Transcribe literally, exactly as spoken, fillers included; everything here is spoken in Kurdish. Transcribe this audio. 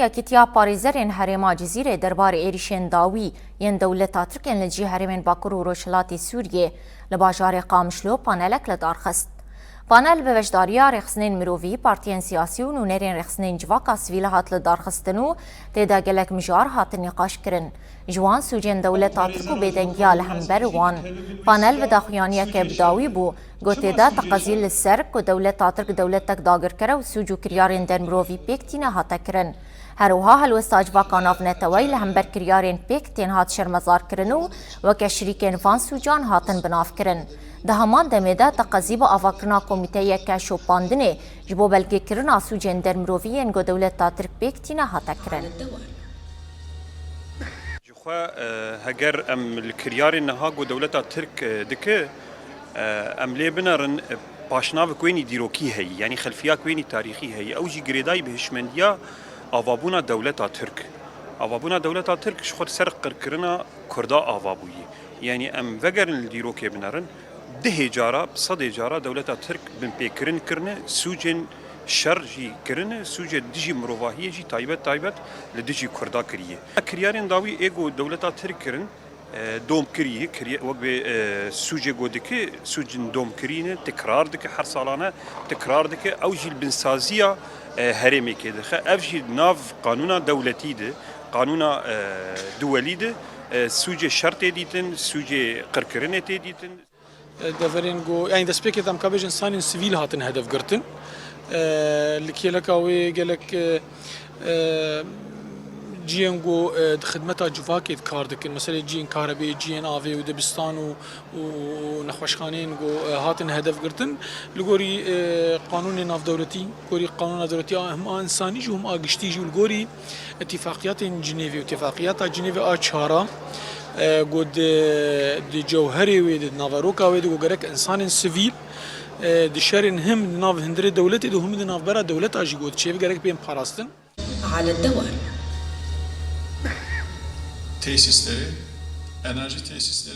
Yekîtiya Parêzerên Herêma Cizîrê derbarê êrîşên dawî yên dewleta Tirk ên li dijî herêmên Bakur û Rojhilatê Sûriyê li bajarê Qamişlo panelek li dar xist. Panel bi beşdariya rêxistinên mirovî, partiyên siyasî û nûnerên rêxistinên civaka sivîl hat li darxistin û tê de gelek mijar hatin nîqaş kirin. Ji wan sûcên dewleta Tirk û bêdengiya li hember wan. Panel bi daxuyaniyeke bi dawî bû, ku tê de teqezî li ser ku dewleta Tirk dewletek dagirker e û sûc û kiryarên dermirovî pêk tîne hate kirin. Her wiha helwesta civaka navneteweyî li hember kiryarên pêk tên hat şermezarkirin û weke şirîkên van sûcan hatin binavkirin. Di heman demê de teqezî bi avakirina komîteyeke şopandinê ji bo belgekirina sûcên dermirovî yên ku dewleta Tirk pêk tîne hate kirin. Ji xwe, e, heger em li kiryarên niha ku dewleta Tirk, e, dike, e, em lê binerin, e, paşnavek wênî dîrokî heyî, yanî xelfiyek wênî tarîxî heyî. Ew jî girêdayî bi hişmendiya avabûna dewleta Tirk. Avabûna dewleta Tirk ji xwe li ser qirkirina Kurda ava bûye. Yanî em vegerin li dîrokê binerin, dihê cara, bi sedê cara dewleta Tirk binpêkirin kirine, sûcên şer jî kirine, sûcê dijî mirovahiyê jî taybet taybet li dijî Kurda kiriye. Kiryarên dawî ê ku dewleta Tirk kirin, e, domkirî, kiriye, wek bê, e, sûcê ku dike, sûcên domkirî ne, tekrar dike, her salane tekrar dike. Ew jî li binsaziya, e, herêmekê dixe. Ev jî nav qanûna dewletî de, qanûna, e, duwelî de, e, sûcê şer tê dîtin, sûcê qirkirinê tê dîtin. Deverên ku, yanî destpêkê de em ka bêjin insanên sivîl hatin hedef girtin. E, li kêleka wê gelek, e, e, cihên ku, e, di xidmeta civakê de kar dikin, meselê cihên karebê, cihên avê û dibistan û, û, û nexweşxaneyên ku, e, hatin hedef girtin. Li gorî, e, qanûnê navdewletî, gorî qanûna dewletî a him a insanî jî û him a giştî jî û li gorî Îtîfaqiyatên Cinêvê û Îtîfaqiyata Cinêvê a çara, e, ku di, di cewherê wê de, di naveroka wê de, ku gerek insanên sivîl, e, di şerên him di nav hundirê dewletê de, him di navbera dewleta jî ku diçêve gerek bên parastin. على الدوام. Tesisleri, enerji tesisleri